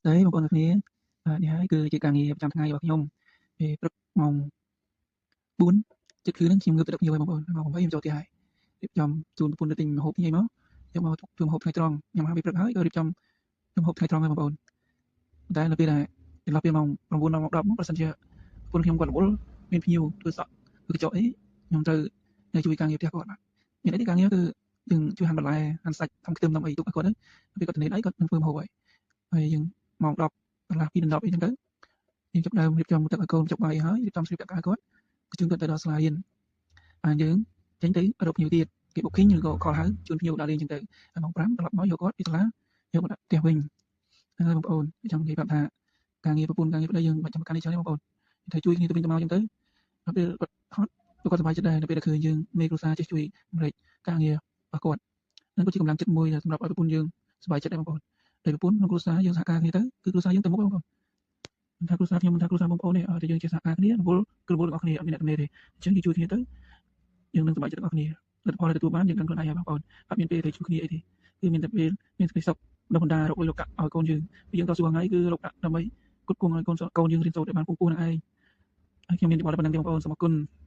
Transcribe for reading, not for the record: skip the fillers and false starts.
ស្តីបងប្អូនទាំងគ្នាបាទនេះហើយគឺជាការងារប្រចាំថ្ងៃរបស់ខ្ញុំពេលព្រឹកម៉ោង4ជិតគឺហ្នឹងខ្ញុំងើបទៅដឹកភ្ញៀវហើយបងប្អូនម៉ោង8ខ្ញុំចូលផ្ទះហើយរៀបចំជូនប្រពន្ធទៅទិញម្ហូបញ៉ៃមកយកមកធ្វើម្ហូបថ្ងៃត្រង់ខ្ញុំហើយពេលព្រឹកហើយក៏រៀបចំធ្វើម្ហូបថ្ងៃត្រង់ហើយបងប្អូនតែនៅពេលដែលចន្លោះពីម៉ោង9ដល់ម៉ោង10មកប្រសិនជាប្រពន្ធខ្ញុំគាត់រវល់មានភ្ញៀវធ្វើសក់ធ្វើកញ្ចក់អីខ្ញុំត្រូវនៅជួយការងារផ្ទះគាត់បាទមានអីទេការងារគឺយើងជួយហាន់បន្លែហាន់សាច់ធ្វើខ្ទឹមធ្វើអីទុកឲ្យគាត់ទៅពេលគាត់ទៅនេតអីគាត់នឹងធ្វើម្ហូបហើយហើយយើងម៉ោង10កន្លះ2ដល់10អីចឹងទៅយើងចាប់ដើមរៀបចំទឹកឲ្យកូនចុកបាយហើយរៀបចំស្លៀកពាក់កៅគាត់ជូនគាត់ទៅដល់សាលារៀនហើយយើងចេញទៅរកភ្ញៀវទៀតគេ booking ឬក៏ call ហៅជូនភ្ញៀវដល់រៀនចឹងទៅហើយម៉ោង5ត្រឡប់មកយកគាត់ពីសាលាយកមកដាក់ផ្ទះវិញហ្នឹងហើយបងប្អូនចង់និយាយប្រាប់ថាការងារប្រពន្ធការងារប្តីយើងមិនចាំការនេះច្រើនទេបងប្អូនត្រូវជួយគ្នាទៅវិញទៅមកចឹងទៅដល់ពេលគាត់ហត់គាត់សប្បាយចិត្តដែរនៅពេលដែលឃើញយើងមេគ្រួសារចេះជួយរំលែកការងាររបស់គាត់ហ្នឹងក៏ជាកម្លាំងចិត្តមួយសម្រាប់ឲ្យប្រពន្ធយើងសប្បាយចិត្តដែរបងប្អូនតែប្រពន្ធក្នុងគ្រួសារយើងសហការគ្នាទៅគឺគ្រួសារយើងទៅមុខបងប្អូនមិនថាគ្រួសារខ្ញុំមិនថាគ្រួសារបងប្អូនទេតែយើងជាសហការគ្នារវល់គឺរវល់ទាំងអស់គ្នាអត់មានអ្នកទំនេរទេអញ្ចឹងយើងជួយគ្នាទៅយើងនឹងសប្បាយចិត្តទាំងអស់គ្នាលទ្ធផលដែលទទួលបានយើងដឹងខ្លួនឯងហើយបងប្អូនអត់មានពេលទៅជួយគ្នាអីទេគឺមានតែពេលមានសេចក្តីសុខដល់បណ្ដារកលុយរកកាក់ឲ្យកូនយើងយើងតស៊ូថ្ងៃគឺរកកាក់ដើម្បីគ្រប់គ្រងឲ្យកូនកូនយើងរៀនសូត្រឲ្យបានពងពោះនឹងឯងហើយខ្ញុំមានយោបល់ប៉ុណ្្នឹងទេបងប្អូនសូមអរគុណ។